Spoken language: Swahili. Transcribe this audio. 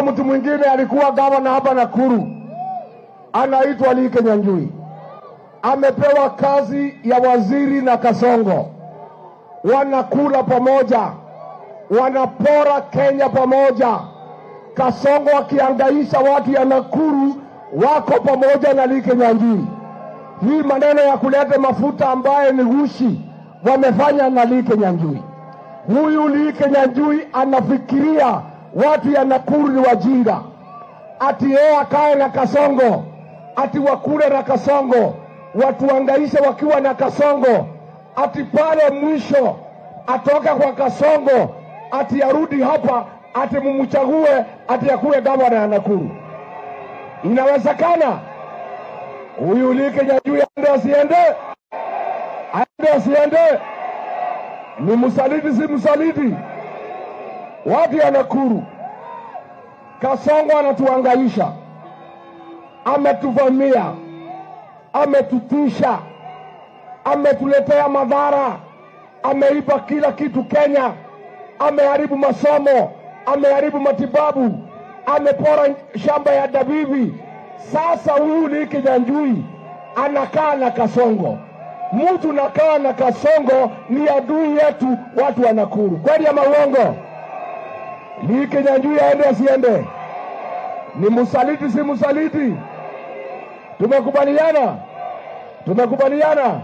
Mtu mwingine alikuwa gavana hapa Nakuru, anaitwa Lee Kinyanjui, amepewa kazi ya waziri na Kasongo, wanakula pamoja, wanapora Kenya pamoja. Kasongo akiangaisha watu ya Nakuru wako pamoja na Lee Kinyanjui. Hii maneno ya kuleta mafuta ambaye ni ghushi wamefanya na Lee Kinyanjui. Huyu Lee Kinyanjui anafikiria watu ya Nakuru ni wajinga, ati yeye akae na Kasongo, ati wakule na Kasongo, watuangaishe wakiwa na Kasongo, ati pale mwisho atoka kwa Kasongo, ati arudi hapa, ati mumchague, ati akuwe gavana ya Nakuru. Inawezekana? Huyu Lee Kinyanjui aende asiende? Aende asiende? Ni msaliti si msaliti? Watu ya Nakuru, Kasongo anatuangaisha, ametuvamia, ametutisha, ametuletea madhara, ameiba kila kitu Kenya, ameharibu masomo, ameharibu matibabu, amepora shamba ya Dabibi. Sasa huyu Lee Kinyanjui anakaa na Kasongo. Mtu nakaa na Kasongo ni adui yetu, watu wa Nakuru. Kweli ama uongo? Lee Kinyanjui aende asiende? Ni msaliti si msaliti? Tumekubaliana, tumekubaliana.